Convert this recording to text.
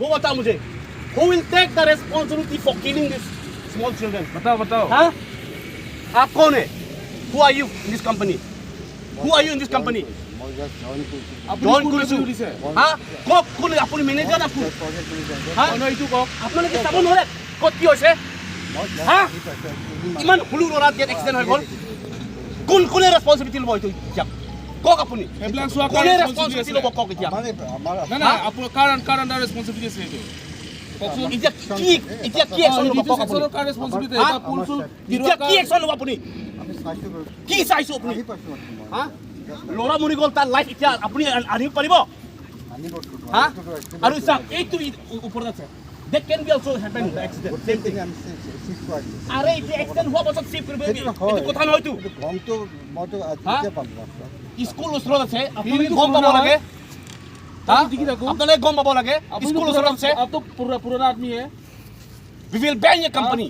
वो बताओ मुझे, who will take the responsibility for killing this small children? बताओ, बताओ। हाँ, आप कौन है? Who are you in this company? Who are you in this company? মই জাষ্ট জইন কৰিছোঁ। আপুনি জইন কোন কৰিছোঁ। দিছে? হা, কওক, কোন আপুনি? মেনেজাৰ আপুনি? Project manager. হা? নহয়, এইটো কওক। আপোনালোকে চাব নোৱাৰে ক'ত কি হৈছে? মই just হা? আহি পাইছোঁ, কেইদিনমান। ইমান সৰু ল'ৰা ইয়াত এক্সিডেণ্ট হৈ গ'ল। কোন, কোনে ৰেচপনচিবিলিটি ল'ব এইটো এতিয়া কওক আপুনি। সেইবিলাক চোৱা কোনে কাৰ ৰেচপনচিবিলিটি ল'ব কওক এতিয়া। আমাৰ নাই নাই, আপোনাৰ কাৰ আণ্ডাৰ ৰেচপনচিবিলিটি আছে এইটো কওকচোন। এতিয়া কি একশ্যন ল'ব কওক আপুনি। কাৰ ৰেচপনচিবিলিটি? হা? এটা পুল চুল এতিয়া কি একশ্যন ল'ব আপুনি? আমি চাইছোঁ বাৰু। কি চাইছোঁ আপুনি? আহি পাইছোঁ মাত্ৰ মই। হা, ল'ৰা মৰি গ'ল, তাৰ লাইফ এতিয়া আপুনি আনিব পাৰিব? আনিব। হা, আৰু চাওক, এইটো ওপৰত আছে। That can be also happen, the accident, same thing. গোটেইখিনি আমি চিফ্ট কৰাই দিছোঁ। আৰে, এতিয়া এক্সিডেণ্ট হোৱাৰ পাছত চিফ্ট কৰিব সেইটো এইটো হয়। কথা নহয়তো। এইটো গমটো মইতো আজি হা? এতিয়া পালোঁ মাত্ৰ। স্কুল ওচৰত আছে, আপোনালোকে কিন্তু গম পাব পুৰণা লাগে। হা? দেখি থাকো। আপোনালোকে গম পাব লাগে। আপুনি স্কুল ওচৰত আছে। आप तो पुराना आदमी है। We will ban your company.